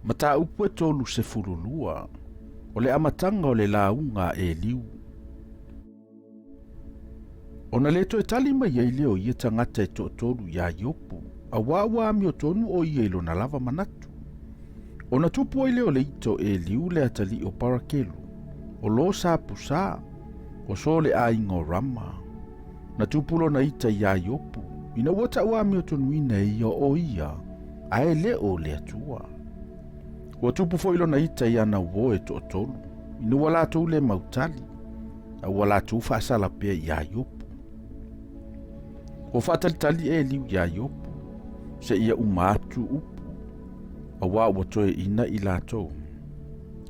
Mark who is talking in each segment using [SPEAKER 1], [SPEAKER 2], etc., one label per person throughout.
[SPEAKER 1] Mataupu e 32, o le amataga o le lauga a Eliu. Ona le toe tali mai ai lea o ia tagata e toatolu iā Iopu, auā ua amiotonu o ia i lona lava manatu. Ona tupu ai lea o le ita o Eliu le atalii o Parakelu, o lo sa Pusā, o So le aiga o Rama. Na tupu lona ita iā Iopu, ina ua tauamiotonuina e ia o ia, ae le o le Atua. Ua tupu foi lona ita i ana uo e toatolu, ina ua latou le mautali, a ua latou faasala pea iā Iopu. Ua faatalitali Eliu iā Iopu, seia uma atu upu, auā ua toeaina i latou.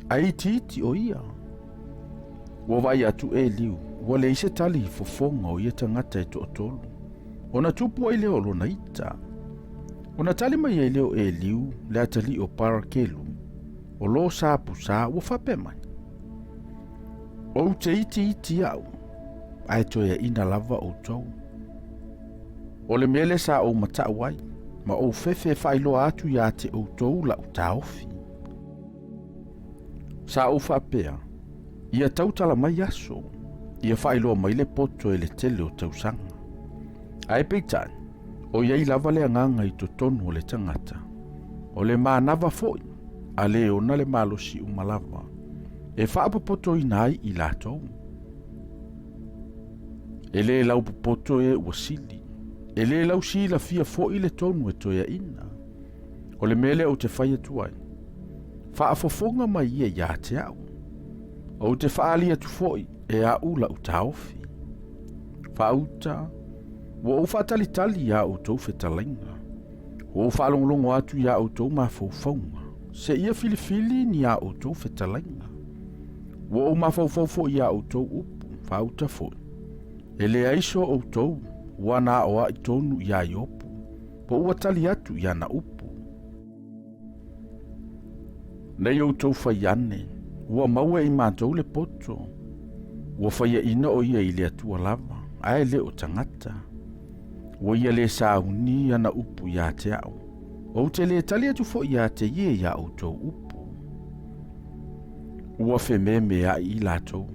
[SPEAKER 1] Ae itiiti o ia. Ua vaai atu Eliu, ua leai se tali i fofoga o ia tagata e toatolu, ona tupu ai lea o lona ita. Ona tali mai ai lea o Eliu, le atalii o Parakelu, o lo sa Pusā, ua faapea mai, Ou te itiiti au, ae toeaina lava outou. O le mea lea sa ou matau ai, ma ou fefe e faailoa atu iā te outou lau taofi. Sa ou faapea, ia tautala mai aso, ia faailoa mai le poto e le tele o tausaga. Ae peitai, o i ai lava le agaga i totonu o le tagata. O le manava foi, a le ona le malosi uma lava, e faapopotoina ai i latou. E le laupopoto e ua sili, e le lausilafia foi le tonu e toeaina. O le mea lea ou te fai atu ai, faafofoga mai ia iā te au. Ou te faaali atu foi e a'u la'u taofi. Faauta, ua ou faatalitali iā outou fetalaiga. Ua ou faalogologo atu iā outou mafaufauga, seia filifili ni a outou fetalaiga. Ua ou mafaufau foi iā outou upu, faauta foi. E leai so outou ua na aoa'i tonu iā Iopu, po ua tali atu i ana upu. Nei outou fai ane, ua maua e i matou le poto. Ua faiaina o ia i le Atua lava, ae le o tagata. Ua ia le sauni ana upu iā te a'u. Ou te le tali atu foi iā te ia iā outou upu. Ua fememea'i i latou,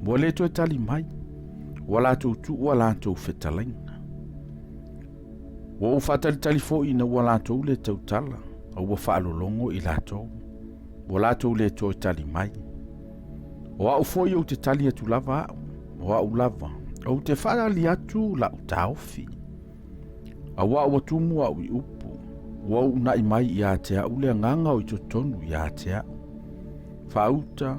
[SPEAKER 1] ua le toe tali mai, ua latou tuu a latou fetalaiga. Ua ou faatalitali foi ina ua latou le tautala, a ua faalologo i latou, ua latou le toe tali mai. O au foi ou te tali atu lava au, o au lava, ou te faalali atu la'u taofi. Auā ua tumu au i upu, ua uuna'i mai iā te a'u le agaga o i totonu iā te a'u. Faauta,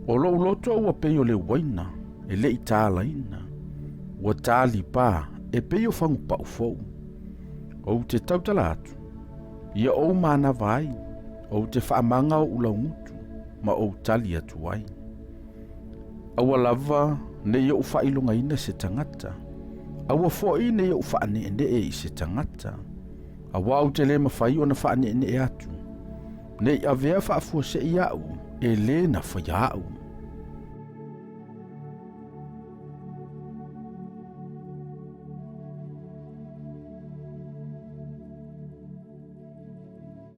[SPEAKER 1] o lo'u loto ua pei o le uaina e le i tālaina, ua talipā e pei o fagupa'u fou. Ou te tautala atu, ia ou manava ai, ou te faamaga o'u laugutu ma ou tali atu ai. Aua lava ne i ou faailogaina se tagata, aua foi ne i ou faaneenee i se tagata, auā ou te lē mafai ona faaneenee atu, ne i avea faafuasei a'u e lē na faia a'u.